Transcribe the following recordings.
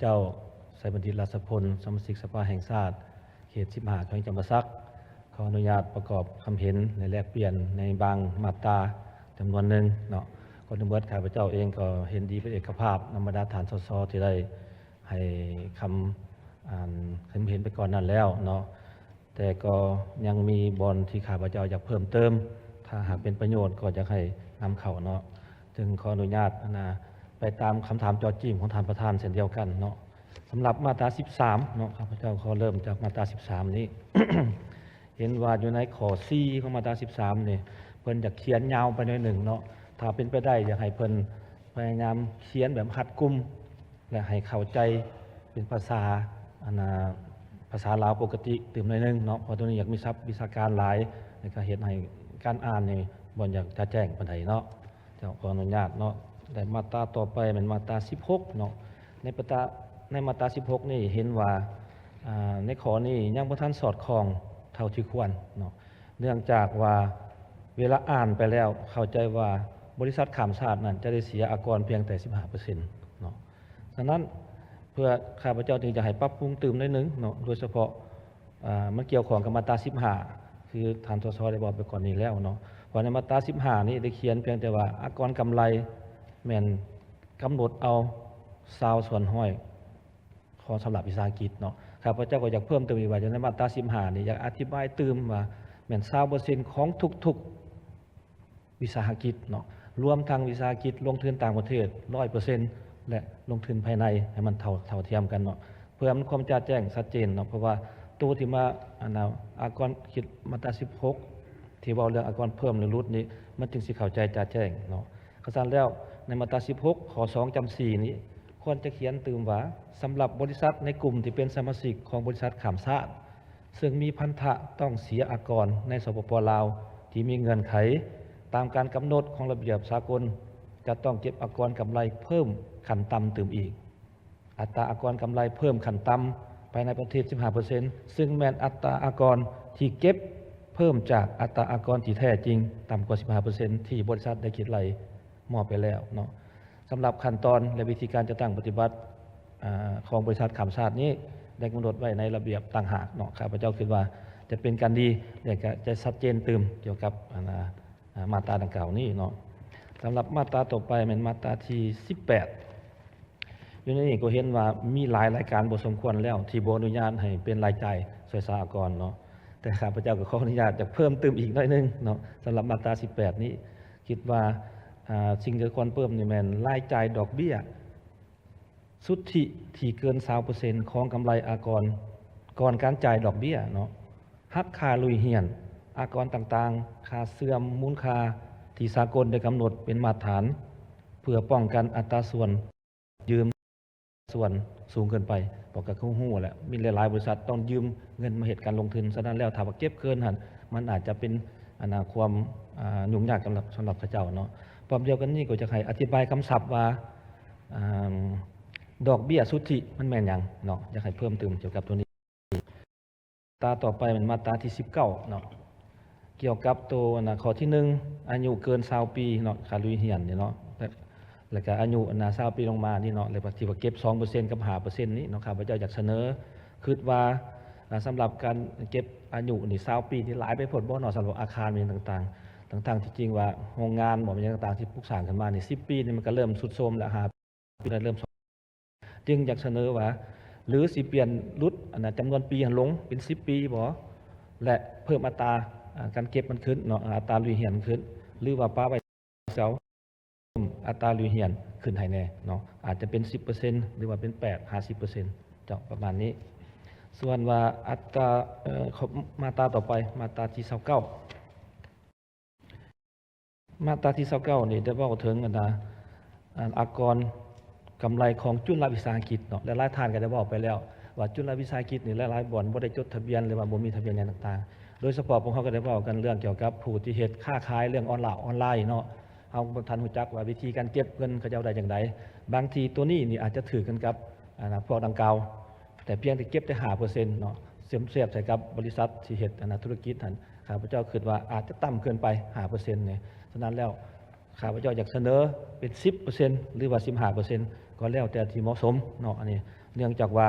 ເຈົ້າ ໄຊບັນດິດ ລາຊະພົນ ສະມາຊິກສະພາແຫ່ງຊາດ ເຂດສິບຫ້າ ແຂວງຈຳປາສັກ ຂໍອະນຸຍາດປະກອບຄຳເຫັນ ແລະ ແລກປ່ຽນໃນບາງມາດຕາຈຳນວນໜຶ່ງເນາະ. ກ່ອນອື່ນເບີດ ຂ້າພະເຈົ້າເອງກໍເຫັນດີເປັນເອກະພາບນຳບັນດາທ່ານ ສສ ທີ່ໄດ້ໃຫ້ຄຳ ອ່າ ຄຳເຫັນໄປກ່ອນນັ້ນແລ້ວເນາະ. ແຕ່ກໍຍັງມີບ່ອນທີ່ຂ້າພະເຈົ້າຢາກເພີ່ມເຕີມ, ຖ້າຫາກເປັນປະໂຫຍດກໍຢາກໃຫ້ນຳເຂົ້າເນາະ. ຈຶ່ງຂໍອະນຸຍາດ ອັນນາ ໄປຕາມຄຳຖາມເຈາະຈີ້ມຂອງທ່ານປະທານເຊັ່ນດຽວກັນເນາະ. ສຳລັບມາດຕາສິບສາມເນາະ, ຂ້າພະເຈົ້າຂໍເລີ່ມຈາກມາດຕາສິບສາມນີ້. ເຫັນວ່າຢູ່ໃນຂໍ້ສີ່ຂອງມາດຕາສິບສາມນີ້ ເພິ່ນຢາກຂຽນຍາວໄປໜ້ອຍໜຶ່ງເນາະ. ຖ້າເປັນໄປໄດ້ ຢາກໃຫ້ເພິ່ນພະຍາຍາມຂຽນແບບຮັດກຸມ ແລະ ໃຫ້ເຂົ້າໃຈເປັນພາສາ ອັນນາ ພາສາລາວປົກກະຕິຕື່ມໜ້ອຍໜຶ່ງເນາະ, ເພາະໂຕນີ້ຢາກມີສັບວິຊາການຫຼາຍ ແລ້ວກໍເຮັດໃຫ້ການອ່ານນີ້ບໍ່ຢາກຈະແຈ້ງປານໃດເນາະ. ເຈົ້າ ຂໍອະນຸຍາດເນາະ. ແລະ ມາດຕາຕໍ່ໄປແມ່ນມາດຕາສິບຫົກເນາະ. ໃນມາດຕາ ໃນມາດຕາສິບຫົກນີ້ເຫັນວ່າ ອ່າ ໃນຂໍ້ນີ້ຍັງບໍ່ທັນສອດຄ່ອງເທົ່າທີ່ຄວນເນາະ, ເນື່ອງຈາກວ່າເວລາອ່ານໄປແລ້ວເຂົ້າໃຈວ່າບໍລິສັດຂ້າມຊາດນັ້ນຈະໄດ້ເສຍອາກອນພຽງແຕ່ສິບຫ້າເປີເຊັນເນາະ. ສະນັ້ນ ເພື່ອ ຂ້າພະເຈົ້າຈຶ່ງຈະໃຫ້ປັບປຸງຕື່ມໜ້ອຍໜຶ່ງເນາະ, ໂດຍສະເພາະ ອ່າ ມັນກ່ຽວຂ້ອງກັບມາດຕາສິບຫ້າ ຄືທ່ານ ສສ ໄດ້ເວົ້າໄປກ່ອນນີ້ແລ້ວເນາະ. ເພາະໃນມາດຕາສິບຫ້ານີ້ໄດ້ຂຽນພຽງແຕ່ວ່າອາກອນກຳໄລແມ່ນກຳນົດເອົາຊາວສ່ວນຮ້ອຍຂອງສຳລັບວິສາຫະກິດເນາະ. ຂ້າພະເຈົ້າກໍຢາກເພີ່ມເຕີມອີກວ່າ ຢູ່ໃນມາດຕາສິບຫ້ານີ້ ຢາກອະທິບາຍຕື່ມວ່າແມ່ນຊາວເປີເຊັນຂອງທຸກໆ ວິສາຫະກິດເນາະ, ລວມທັງວິສາຫະກິດລົງທຶນຕ່າງປະເທດຮ້ອຍເປີເຊັນ ແລະ ລົງທຶນພາຍໃນໃຫ້ມັນເທົ່າ ເທົ່າທຽມກັນເນາະ, ເພື່ອມັນຄວາມຈະແຈ້ງຊັດເຈນເນາະ. ເພາະວ່າໂຕທີ່ມາ ອັນນາ ອາກອນ ຄິດມາດຕາສິບຫົກ ທີ່ເວົ້າເລື່ອງອາກອນເພີ່ມ ຫຼື ຫຼຸດນີ້ ມັນຈຶ່ງຊິເຂົ້າໃຈຈະແຈ້ງເນາະ. ຄັນຊັ້ນແລ້ວ ໃນມາດຕາສິບຫົກ ຂໍ້ສອງ ຈຳສີ່ນີ້ ຄວນຈະຂຽນຕື່ມວ່າ ສຳລັບບໍລິສັດໃນກຸ່ມທີ່ເປັນສະມາຊິກຂອງບໍລິສັດຂ້າມຊາດ ເຊິ່ງມີພັນທະຕ້ອງເສຍອາກອນໃນ ສປປ ລາວ ທີ່ມີເງື່ອນໄຂຕາມການກຳນົດຂອງລະບຽບສາກົນ ຈະຕ້ອງເກັບອາກອນກຳໄລເພີ່ມຂັ້ນຕ່ຳຕື່ມອີກ. ອັດຕາອາກອນກຳໄລເພີ່ມຂັ້ນຕ່ຳພາຍໃນປະເທດສິບຫ້າເປີເຊັນ ເຊິ່ງແມ່ນອັດຕາອາກອນທີ່ເກັບເພີ່ມຈາກອັດຕາອາກອນທີ່ແທ້ຈິງຕ່ຳກວ່າສິບຫ້າເປີເຊັນ ທີ່ບໍລິສັດໄດ້ຄິດໄລ່ມອບໄປແລ້ວເນາະ. ສຳລັບຂັ້ນຕອນ ແລະ ວິທີການຈັດຕັ້ງປະຕິບັດ ອາ ຂອງບໍລິສັດຂ້າມຊາດນີ້ ໄດ້ກຳນົດໄວ້ໃນລະບຽບຕ່າງຫາກເນາະ. ຂ້າພະເຈົ້າຄິດວ່າຈະເປັນການດີ ແລະ ກະຈະຊັດເຈນຕື່ມກ່ຽວກັບ ອັນນາ ອາ ມາດຕາດັ່ງກ່າວນີ້ເນາະ. ສຳລັບມາດຕາຕໍ່ໄປແມ່ນມາດຕາທີສິບແປດ. ຢູ່ໃນນີ້ກໍເຫັນວ່າມີຫຼາຍລາຍການພໍສົມຄວນແລ້ວ ທີ່ບໍ່ອະນຸຍາດໃຫ້ເປັນລາຍຈ່າຍຊ່ວຍສາອາກອນເນາະ, ແຕ່ຂ້າພະເຈົ້າກໍຂໍອະນຸຍາດຈະເພີ່ມຕື່ມອີກໜ້ອຍໜຶ່ງເນາະ. ສຳລັບມາດຕາສິບແປດນີ້ ຄິດວ່າ ອາ ສິ່ງທີ່ຄວນເພີ່ມນີ້ແມ່ນລາຍຈ່າຍດອກເບ້ຍສຸດທິທີ່ເກີນຊາວເປີເຊັນຂອງກຳໄລອາກອນ ກ່ອນການຈ່າຍດອກເບ້ຍເນາະ, ຫັກຄ່າລຸຍຮຽນ, ອາກອນຕ່າງໆ, ຄ່າເຊື່ອມ, ມູນຄ່າທີ່ສາກົນໄດ້ກຳນົດເປັນມາດຖານ ເພື່ອປ້ອງກັນອັດຕາສ່ວນຢືມ ສ່ວນສູງເກີນໄປ. ເພາະກໍຄືຮູ້ແຫຼະ ມີຫຼາຍໆບໍລິສັດຕ້ອງຢືມເງິນມາເຮັດການລົງທຶນ, ສະນັ້ນແລ້ວຖ້າວ່າເກັບເກີນຫັ້ນ ມັນອາດຈະເປັນ ອັນນາ ຄວາມ ອາ ຫຍຸ້ງຍາກສຳລັບ ສຳລັບເຂົາເຈົ້າເນາະ. ພ້ອມດຽວກັນນີ້ກໍຈະໃຫ້ອະທິບາຍຄຳສັບວ່າ ອາ ດອກເບ້ຍສຸດທິມັນແມ່ນຫຍັງເນາະ, ຢາກໃຫ້ເພີ່ມຕື່ມກ່ຽວກັບຕົວນີ້. ຕາຕໍ່ໄປແມ່ນມາດຕາທີສິບເກົ້າເນາະ, ກ່ຽວກັບໂຕ ອັນນາ ຂໍ້ທີໜຶ່ງ ອາຍຸເກີນຊາວປີເນາະ, ຄ່າລຸຍຮຽນນີ້ເນາະ ແລະ ແລ້ວກະອາຍຸ ອັນນາ ຊາວປີລົງມານີ້ເນາະ, ແລ້ວກະທີ່ວ່າເກັບສອງເປີເຊັນກັບຫ້າເປີເຊັນນີ້ເນາະ, ຂ້າພະເຈົ້າຢາກສະເໜີ ຄິດວ່າ ອາ ສຳລັບການເກັບອາຍຸນີ້ ຊາວປີນີ້ຫຼາຍໄປໂພດບໍ່ເນາະ, ສຳລັບອາຄານອີ່ຫຍັງຕ່າງໆ ທັງໆທີ່ຈິງວ່າໂຮງງານບໍ່ ອີ່ຫຍັງຕ່າງໆທີ່ປຸກສ້າງຂຶ້ນມານີ້ ສິບປີນີ້ມັນກະເລີ່ມຊຸດໂຊມແລ້ວ, ຫາ ແລະ ເລີ່ມສອງ ຈຶ່ງຢາກສະເໜີວ່າ ຫຼື ຊິປ່ຽນຫຼຸດ ອັນນາ ຈຳນວນປີໃຫ້ລົງເປັນສິບປີບໍ ແລະ ເພີ່ມອັດຕາ ອາ ການເກັບມັນຂຶ້ນເນາະ, ອັດຕາລຸຍຮຽນຂຶ້ນ ຫຼືວ່າປະໄວ້ເກົ່າ ເພີ່ມອັດຕາລຸຍຮຽນຂຶ້ນໃຫ້ແດ່ເນາະ, ອາດຈະເປັນສິບເປີເຊັນ ຫຼືວ່າເປັນແປດ ຫ້າສິບເປີເຊັນ ເຈົ້າ ປະມານນີ້. ສ່ວນວ່າອັດຕາ ເອີ ມາດຕາຕໍ່ໄປ ມາດຕາທີຊາວເກົ້າ ມາດຕາທີຊາວເກົ້ານີ້ໄດ້ເວົ້າເຖິງ ອັນນາ ອາ ອາກອນກຳໄລຂອງຈຸລະວິສາຫະກິດເນາະ, ຫຼາຍໆທ່ານກໍໄດ້ເວົ້າໄປແລ້ວວ່າ ຈຸລະວິສາຫະກິດນີ້ຫຼາຍໆບ່ອນບໍ່ໄດ້ຈົດທະບຽນ ຫຼືວ່າບໍ່ມີທະບຽນຫຍັງຕ່າງໆ. ໂດຍສະເພາະພວກເຮົາກໍໄດ້ເວົ້າກັນເລື່ອງກ່ຽວກັບຜູ້ທີ່ເຮັດຄ້າຂາຍເລື່ອງອອນລາ ອອນລາຍເນາະ, ເຮົາບໍ່ທັນຮູ້ຈັກວ່າວິທີການເກັບເງິນເຂົາເຈົ້າໄດ້ຈັ່ງໃດ. ບາງທີໂຕນີ້ນີ້ອາດຈະຖືກກັນກັບ ອັນນາ ພວກດັ່ງກ່າວ ແຕ່ພຽງແຕ່ເກັບແຕ່ຫ້າເປີເຊັນເນາະ, ສຽບໃສ່ກັບບໍລິສັດທີ່ເຮັດ ອັນນາ ທຸລະກິດຫັ້ນ ຂ້າພະເຈົ້າຄິດວ່າອາດຈະຕ່ຳເກີນໄປຫ້າເປີເຊັນນີ້. ສະນັ້ນແລ້ວ ຂ້າພະເຈົ້າຢາກສະເໜີເປັນສິບເປີເຊັນ ຫຼືວ່າສິບຫ້າເປີເຊັນ ກໍແລ້ວແຕ່ທີ່ເໝາະສົມເນາະ. ອັນນີ້ ເນື່ອງຈາກວ່າ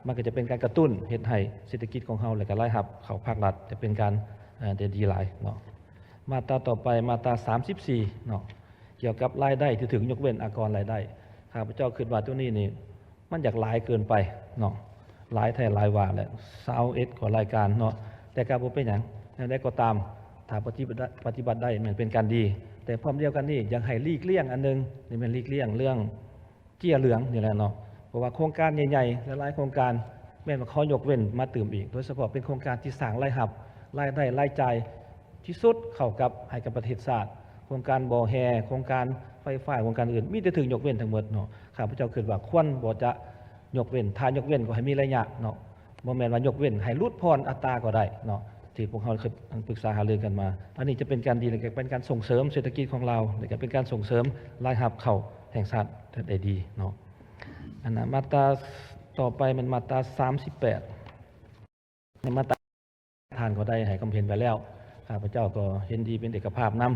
ມັນກໍຈະເປັນການກະຕຸ້ນເຮັດໃຫ້ເສດຖະກິດຂອງເຮົາ ແລະ ກໍລາຍຮັບເຂົ້າພາກລັດຈະເປັນການ ເອີ ໄດ້ດີຫຼາຍເນາະ. ມາດຕາຕໍ່ໄປ ມາດຕາສາມສິບສີ່ເນາະ ກ່ຽວກັບລາຍໄດ້ທີ່ຖືກຍົກເວັ້ນ ອາກອນລາຍໄດ້. ຂ້າພະເຈົ້າຄິດວ່າໂຕນີ້ນີ້ ມັນຢາກຫຼາຍເກີນໄປເນາະ, ຫຼາຍແທ້ຫຼາຍວ່າແຫຼະ ຊາວເອັດກວ່າລາຍການເນາະ, ແຕ່ກໍບໍ່ເປັນຫຍັງ. ແນວໃດກໍຕາມ ຖ້າປະຕິບັດ ປະຕິບັດໄດ້ແມ່ນເປັນການດີ, ແຕ່ພ້ອມດຽວກັນນີ້ ຢາກໃຫ້ຫຼີກລ່ຽງອັນໜຶ່ງ ນີ້ແມ່ນຫຼີກລ່ຽງເລື່ອງເຈ້ຍເຫຼືອງນີ້ແຫຼະເນາະ, ເພາະວ່າໂຄງການໃຫຍ່ໆ ຫຼາຍໆໂຄງການ ແມ່ນວ່າຂໍຍົກເວັ້ນມາຕື່ມອີກ, ໂດຍສະເພາະເປັນໂຄງການທີ່ສ້າງລາຍຮັບ ລາຍໄດ້ ລາຍຈ່າຍທີ່ສຸດເຂົ້າກັບ ໃຫ້ກັບປະເທດຊາດ, ໂຄງການບໍ່ແຮ່ ໂຄງການໄຟຟ້າ ໂຄງການອື່ນ ມີແຕ່ຖືກຍົກເວັ້ນທັງໝົດເນາະ. ຂ້າພະເຈົ້າຄິດວ່າຄວນບໍ່ຈະຍົກເວັ້ນ, ຖ້າຍົກເວັ້ນກໍໃຫ້ມີໄລຍະເນາະ, ບໍ່ແມ່ນວ່າຍົກເວັ້ນໃຫ້ຫຼຸດຜ່ອນອັດຕາກໍໄດ້ເນາະ, ທີ່ພວກເຮົາເຄີຍປຶກສາຫາລືກັນມາ. ອັນນີ້ຈະເປັນການດີ ແລະ ກໍເປັນການສົ່ງເສີມເສດຖະກິດຂອງລາວ ແລະ ກໍເປັນການສົ່ງເສີມລາຍຮັບເຂົ້າແຫ່ງຊາດໄດ້ດີເນາະ. ອັນນະ ມາດຕາຕໍ່ໄປແມ່ນມາດຕາສາມສິບແປດ ໃນມາດຕາ ທ່ານກໍໄດ້ໃຫ້ຄວາມເຫັນໄປແລ້ວ, ຂ້າພະເຈົ້າກໍເຫັນດີເປັນເອກະພາບນຳ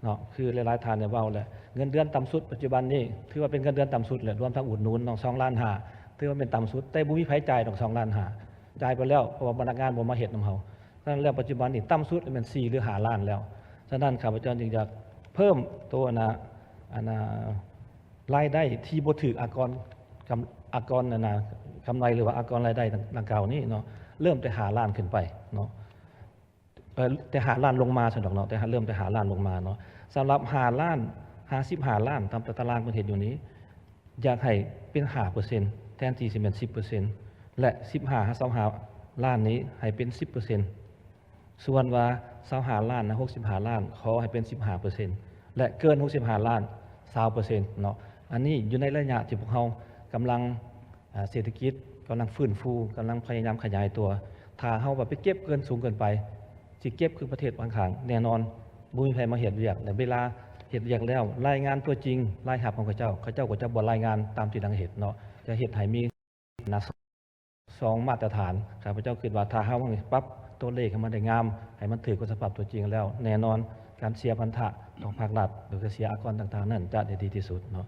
ເນາະ. ຄືຫຼາຍໆທ່ານໄດ້ເວົ້າແລ້ວ ເງິນເດືອນຕ່ຳສຸດປັດຈຸບັນນີ້ ຖືວ່າເປັນເງິນເດືອນຕ່ຳສຸດແຫຼະ, ລວມທັງອຸດໜູນເນາະ ສອງລ້ານຫ້າ ຖືວ່າເປັນຕ່ຳສຸດ, ແຕ່ບໍ່ມີໃຜຈ່າຍດອກ ສອງລ້ານຫ້າ ຈ່າຍໄປແລ້ວ ເພາະວ່າພະນັກງານບໍ່ມາເຮັດນຳເຮົາ. ສະນັ້ນແລ້ວ ປັດຈຸບັນນີ້ຕ່ຳສຸດແມ່ນສີ່ ຫຼື ຫ້າລ້ານແລ້ວ. ສະນັ້ນ ຂ້າພະເຈົ້າຈຶ່ງຢາກເພີ່ມໂຕ ອັນນະ ອັນນະ ລາຍໄດ້ທີ່ບໍ່ຖືກອາກອນ ກຳ ອາກອນ ອັນນະ ກຳໄລ ຫຼືວ່າອາກອນລາຍໄດ້ດັ່ງກ່າວນີ້ເນາະ, ເລີ່ມແຕ່ຫ້າລ້ານຂຶ້ນໄປເນາະ, ເອີ ແຕ່ຫ້າລ້ານລົງມາຊັ້ນດອກເນາະ, ແຕ່ ເລີ່ມແຕ່ຫ້າລ້ານລົງມາເນາະ. ສຳລັບຫ້າລ້ານ ຫ້າສິບຫ້າລ້ານ ຕາມຕາຕະລາງເພິ່ນເຮັດຢູ່ນີ້ ຢາກໃຫ້ເປັນຫ້າເປີເຊັນ ແທນທີ່ຊິແມ່ນສິບເປີເຊັນ ແລະ ສິບຫ້າຫາຊາວຫ້າລ້ານນີ້ໃຫ້ເປັນສິບເປີເຊັນ. ສ່ວນວ່າຊາວຫ້າລ້ານ ຫົກສິບຫ້າລ້ານ ຂໍໃຫ້ເປັນສິບຫ້າເປີເຊັນ ແລະ ເກີນຫົກສິບຫ້າລ້ານ ຊາວເປີເຊັນເນາະ. ອັນນີ້ຢູ່ໃນໄລຍະທີ່ພວກເຮົາກຳລັງ ເສດຖະກິດກຳລັງຟື້ນຟູ ກຳລັງພະຍາຍາມຂະຫຍາຍຕົວ. ຖ້າເຮົາວ່າໄປເກັບເກີນສູງເກີນໄປ ຊິເກັບຄືປະເທດຂ້າງໆ ແນ່ນອນ ບໍ່ມີໃຜມາເຮັດວຽກ ແລະ ເວລາເຮັດວຽກແລ້ວ ລາຍງານຕົວຈິງ ລາຍຮັບຂອງເຂົາເຈົ້າ ເຂົາເຈົ້າກໍຈະບໍ່ລາຍງານຕາມທີ່ດັງເຫັນເນາະ, ຈະເຮັດໃຫ້ມີ ນະ ສອງມາດຕະຖານ. ຂ້າພະເຈົ້າຄິດວ່າ ຖ້າເຮົາປັບຕົວເລກໃຫ້ມັນໄດ້ງາມ ໃຫ້ມັນຖືກກັບສະພາບຕົວຈິງແລ້ວ ແນ່ນອນການເສຍພັນທະຂອງພາກລັດ ຫຼື ການເສຍອາກອນຕ່າງໆນັ້ນ ຈະໄດ້ດີທີ່ສຸດເນາະ.